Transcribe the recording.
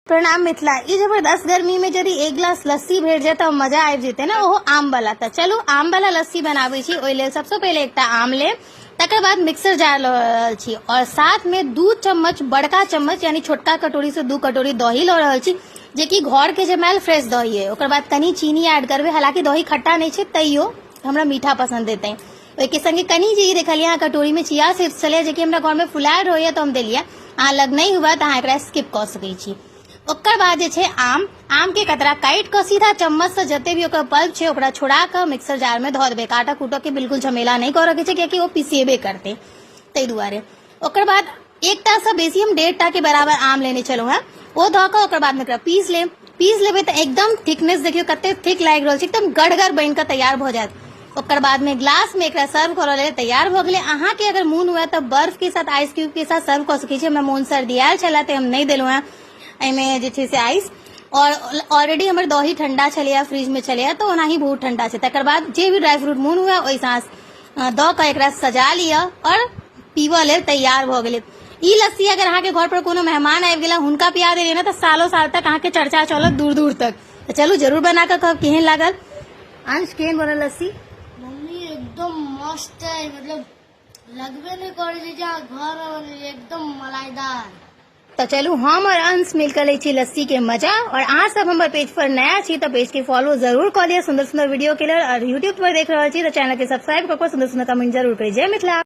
प्रणाम मिथिला। ई जबरदस्त गर्मी में यदि एक गिलास लस्सी भेट जाए तऽ मजा आबि जेतै ने, ओहो आम वाला। तऽ चलू आम वाला लस्सी बनाबै छी। ओहि लेल सबसँ पहिले एकटा आम लेब, तकर बाद मिक्सर जार लऽ रहल छी और साथ में 2 चम्मच, बड़का चम्मच यानी छोटका कटोरी से 2 कटोरी दही लऽ रहल छी, जेकि घर के जमायल फ्रेश दही है। ओकर बाद कनी चीनी ऐड करबै, हालांकि दही खट्टा नहीं छै तैयो हमरा मीठा पसंद एतै। ओहिके संगे कनी जे ई देखलियै अहाँ कटोरी में चिया सीड्स छलै, जेकि हमरा घर में फुलायल रहैया तऽ हम देलियै। अहाँ लग नहि हुए तऽ अहाँ एकरा स्किप कऽ सकै छी। ओकर बाद जे छै आम, आम के कतरा काटि कऽ सीधा चम्मच से जते भी ओकर पल्प छै ओकरा छोड़ा कऽ मिक्सर जार में धऽ देबै। काटऽ कूटऽ के बिल्कुल झमेला नहि करऽ के छै, कियाकि ओ पिसेबे करतै, ताहि दुआरे। ओकर बाद एकटा से बेसी हम 1.5 के बराबर आम लेने छलहुँ हेँ, ओ धऽ कऽ ओकर बाद एकरा पीस लेब। पीस लेबै तऽ एकदम थिकनेस देखियौ कते थिक लागि रहल छै, एकदम गढ़गर बनि कऽ तैयार भऽ जायत। ओकर बाद में ग्लास में एकरा सर्व करऽ लेल तैयार भऽ गेलै। अहाँके अगर मोन हुए तऽ बर्फ के साथ, आइस क्यूब के साथ सर्व कऽ सकै छी। हमरा मोन सर्दी आयल छलै तऽ हम नहि देलहुँ हेँ एहिमे जे छै से आइस, और ऑलरेडी हमर दही ठंडा छलैया, फ्रिज में छलैया, तऽ ओनाही बहुत ठंडा छै। तकर बाद जे भी ड्राई फ्रूट मोन हुए ओहि साथ दऽ कऽ एकरा सजा लिअ और पीबऽ लेल तैयार भऽ गेलै। ई लस्सी अगर अहाँके घर पर कोनो मेहमान आबि गेला, हुनका पिया देलियै ने, तऽ सालो साल तक अहाँके चर्चा चलत दूर दूर तक। तऽ चलू जरूर बना कऽ कहब केहन लागल। अंश, केहन बनल लस्सी? मम्मी एकदम मस्त है, मतलब लगबे नहीं करे छै जे अहाँ घर में बनेलियै, एकदम मलाईदार। तऽ चलू हम और अंश मिलकर लै छी लस्सी के मजा। और अहाँ सब हमर पेज पर नया छी तऽ पेज के फॉलो जरूर कऽ लिअ सुंदर सुंदर वीडियो के लेल, और यूट्यूब पर देख रहल छी तऽ चैनल के सब्सक्राइब कऽ कऽ सुंदर सुंदर कमेंट जरूर करी। जय मिथिला।